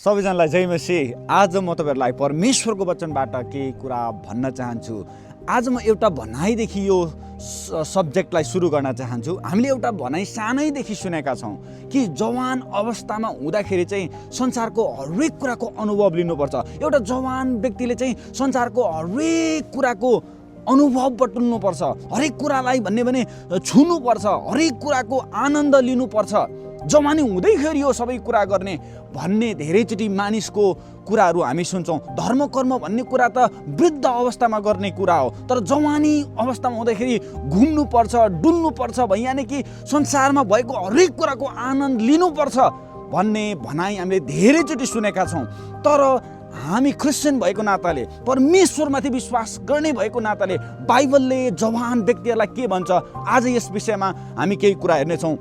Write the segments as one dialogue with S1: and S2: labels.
S1: सबैजनालाई जय मसीह। आज म तपाईहरुलाई परमेश्वरको वचनबाट केही कुरा भन्न चाहन्छु। आज म एउटा भनाइदेखि यो सब्जेक्टलाई सुरु गर्न चाहन्छु। हामीले एउटा भनाइ सानैदेखि सुनेका छौँ कि जवान अवस्थामा हुँदाखेरि चाहिँ संसारको हरेक कुराको अनुभव लिनुपर्छ। एउटा जवान व्यक्तिले चाहिँ संसारको हरेक कुराको अनुभव बटुल्नुपर्छ, हरेक कुरालाई भने छुनुपर्छ, हरेक कुराको आनन्द लिनुपर्छ। जवानी हुँदैखेरि यो सबै कुरा गर्ने भन्ने धेरैचोटि मानिसको कुराहरू हामी सुन्छौँ। धर्म कर्म भन्ने कुरा त वृद्ध अवस्थामा गर्ने कुरा हो, तर जवानी अवस्थामा हुँदाखेरि घुम्नुपर्छ, डुल्नुपर्छ, यानि कि संसारमा भएको हरेक कुराको आनन्द लिनुपर्छ भन्ने भनाइ हामीले धेरैचोटि सुनेका छौँ। तर हामी क्रिस्चियन भएको नाताले, परमेश्वरमाथि विश्वास गर्ने भएको नाताले बाइबलले जवान व्यक्तिहरूलाई के भन्छ, आज यस विषयमा हामी केही कुरा हेर्नेछौँ।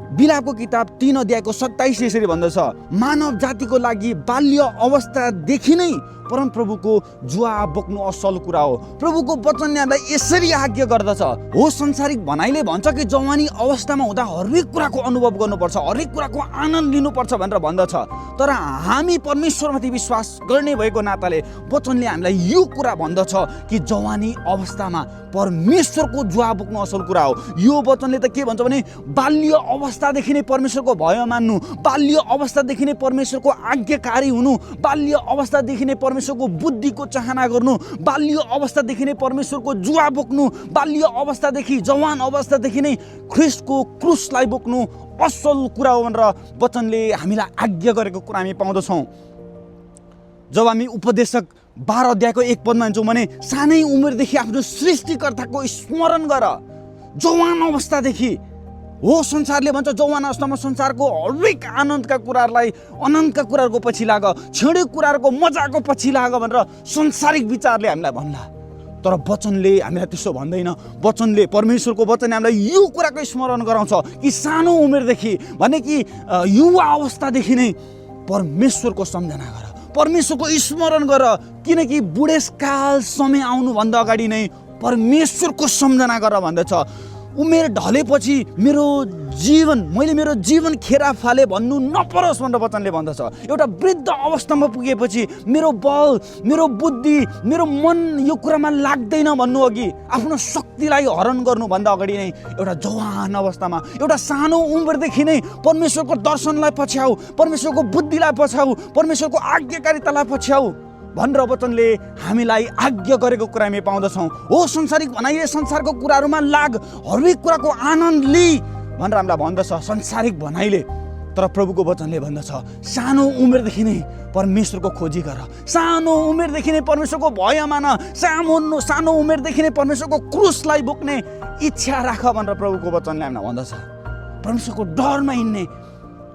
S1: बिलापको किताब 3 अध्यायको 27 यसरी भन्दछ, मानव जातिको लागि बाल्य अवस्थादेखि नै परमप्रभुको जुवा बोक्नु असल कुरा हो। प्रभुको वचनले हामीलाई यसरी आज्ञा गर्दछ। हो, संसारिक भनाइले भन्छ कि जवानी अवस्थामा हुँदा हरेक कुराको अनुभव गर्नुपर्छ, हरेक कुराको आनन्द लिनुपर्छ भनेर भन्दछ। तर हामी परमेश्वरमाथि विश्वास गर्ने भएको नाताले वचनले हामीलाई यो कुरा भन्दछ कि जवानी अवस्थामा परमेश्वरको जुवा बोक्नु असल कुरा हो। यो वचनले त के भन्छ भने बाल्य अवस्थादेखि नै परमेश्वरको भय मान्नु, बाल्य अवस्थादेखि नै परमेश्वरको आज्ञाकारी हुनु, बाल्य अवस्थादेखि नै परमेश्वरको बुद्धिको चाहना गर्नु, बाल्य अवस्थादेखि नै परमेश्वरको जुवा बोक्नु, बाल्य अवस्थादेखि जवान अवस्थादेखि नै ख्रीष्टको क्रुसलाई बोक्नु असल कुरा हो भनेर वचनले हामीलाई आज्ञा गरेको कुरा हामी पाउँदछौँ। जब हामी उपदेशक 12 अध्यायको 1 पदमा हेर्छौँ भने सानै उमेरदेखि आफ्नो सृष्टिकर्ताको स्मरण गर। जवान अवस्थादेखि हो, संसारले भन्छ जवान अवस्थामा संसारको हरेक आनन्दका कुराहरूलाई, अनन्तका कुराहरूको पछि लाग, छेडे कुराहरूको मजाको पछि लाग भनेर संसारिक विचारले हामीलाई भन्ला। तर वचनले हामीलाई त्यसो भन्दैन। वचनले, परमेश्वरको वचनले हामीलाई यो कुराको स्मरण गराउँछ कि सानो उमेरदेखि भने कि युवा अवस्थादेखि नै परमेश्वरको सम्झना गर, परमेश्वरको स्मरण गर, किनकि बुढेसकाल समय आउनुभन्दा अगाडि नै परमेश्वरको सम्झना गर भन्दछ। उमेर ढलेपछि मैले मेरो जीवन खेरा फाले भन्नु नपरोस् भनेर वचनले भन्दछ। एउटा वृद्ध अवस्थामा पुगेपछि मेरो बल, मेरो बुद्धि, मेरो मन यो कुरामा लाग्दैन भन्नु अघि आफ्नो शक्तिलाई हरण गर्नुभन्दा अगाडि नै एउटा जवान अवस्थामा, एउटा सानो उमेरदेखि नै परमेश्वरको दर्शनलाई पछ्याऊ, परमेश्वरको बुद्धिलाई पछ्याऊ, परमेश्वरको आज्ञाकारितालाई पछ्याऊ भनेर वचनले हामीलाई आज्ञा गरेको कुरा हामी पाउँदछौँ। हो, संसारिक भनाइले संसारको कुराहरूमा लाग, हरेक कुराको आनन्द लि भनेर हामीलाई भन्दछ संसारिक भनाइले। तर प्रभुको वचनले भन्दछ सानो उमेरदेखि नै परमेश्वरको खोजी गर, सानो उमेरदेखि नै परमेश्वरको भय मान, सानो उमेरदेखि नै परमेश्वरको क्रुसलाई बोक्ने इच्छा राख भनेर प्रभुको वचनले हामीलाई भन्दछ। परमेश्वरको डरमा हिँड्ने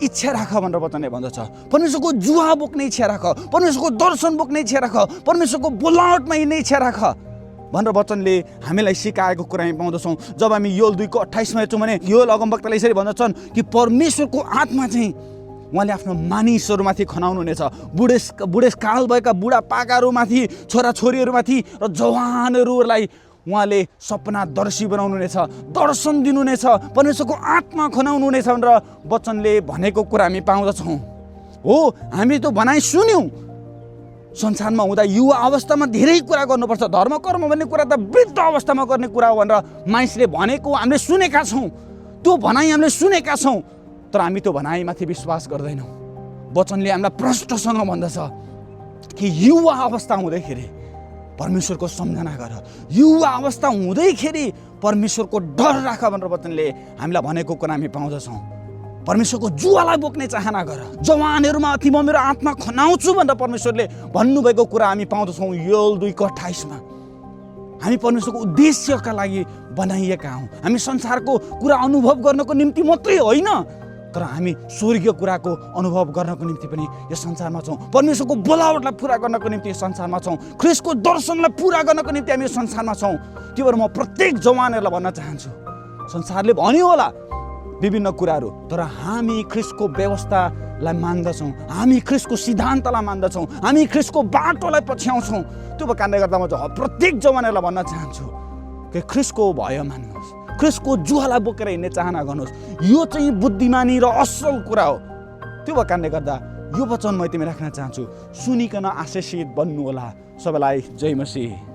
S1: इच्छा राख भनेर वचनले भन्दछ। परमेश्वरको जुवा बोक्ने इच्छा राख, परमेश्वरको दर्शन बोक्ने इच्छा राख, परमेश्वरको बोलावटमा हिँड्ने इच्छा राख भनेर वचनले हामीलाई सिकाएको कुरा हामी पाउँदछौँ। जब हामी योल 2:28 हेर्छौँ भने योल अगमवक्ताले यसरी भन्दछन् कि परमेश्वरको आत्मा चाहिँ उहाँले आफ्नो मानिसहरूमाथि खनाउनु हुनेछ, बुढेसकाल भएका बुढापाकाहरूमाथि, छोराछोरीहरूमाथि र जवानहरूलाई उहाँले सपनादर्शी बनाउनु हुनेछ, दर्शन दिनुहुनेछ, परमेश्वरको आत्मा खनाउनु हुनेछ भनेर वचनले भनेको कुरा हामी पाउँदछौँ। हो, हामीले त्यो भनाइ सुन्यौँ। संसारमा हुँदा युवा अवस्थामा धेरै कुरा गर्नुपर्छ, धर्म कर्म भन्ने कुरा त वृद्ध अवस्थामा गर्ने कुरा हो भनेर मानिसले भनेको हामीले सुनेका छौँ। त्यो भनाइ हामीले सुनेका छौँ, तर हामी त्यो भनाइमाथि विश्वास गर्दैनौँ। वचनले हामीलाई प्रष्टसँग भन्दछ कि युवा अवस्था हुँदैखेरि परमेश्वरको सम्झना गर, युवा अवस्था हुँदैखेरि परमेश्वरको डर राख भनेर वचनले हामीलाई भनेको कुरा हामी पाउँदछौँ। परमेश्वरको जुवालाई बोक्ने चाहना गर, जवानहरूमा अति म मेरो आत्मा खनाउँछु भनेर परमेश्वरले भन्नुभएको कुरा हामी पाउँदछौँ। योल 2:28 हामी परमेश्वरको उद्देश्यका लागि बनाइएका हौँ। हामी संसारको कुरा अनुभव गर्नको निम्ति मात्रै होइन, तर हामी स्वर्गीय कुराको अनुभव गर्नको निम्ति पनि यो संसारमा छौँ। परमेश्वरको बोलावटलाई पुरा गर्नको निम्ति यो संसारमा छौँ। ख्रीष्टको दर्शनलाई पुरा गर्नको निम्ति हामी यो संसारमा छौँ। त्यो भएर म प्रत्येक जवानहरूलाई भन्न चाहन्छु, संसारले भन्यो होला विभिन्न कुराहरू, तर हामी ख्रीष्टको व्यवस्थालाई मान्दछौँ, हामी ख्रीष्टको सिद्धान्तलाई मान्दछौँ, हामी ख्रीष्टको बाटोलाई पछ्याउँछौँ। त्यो कारणले गर्दा म प्रत्येक जवानहरूलाई भन्न चाहन्छु कि ख्रीष्टको भय मान्नुहोस्, ख्रीष्टको जुवालाई बोकेर हिँड्ने चाहना गर्नुहोस्। यो चाहिँ बुद्धिमानी र असल कुरा हो। त्यो कारणले गर्दा यो वचन म तिमी राख्न चाहन्छु, सुनिकन आशिषित बन्नु होला। सबैलाई जय मसीह।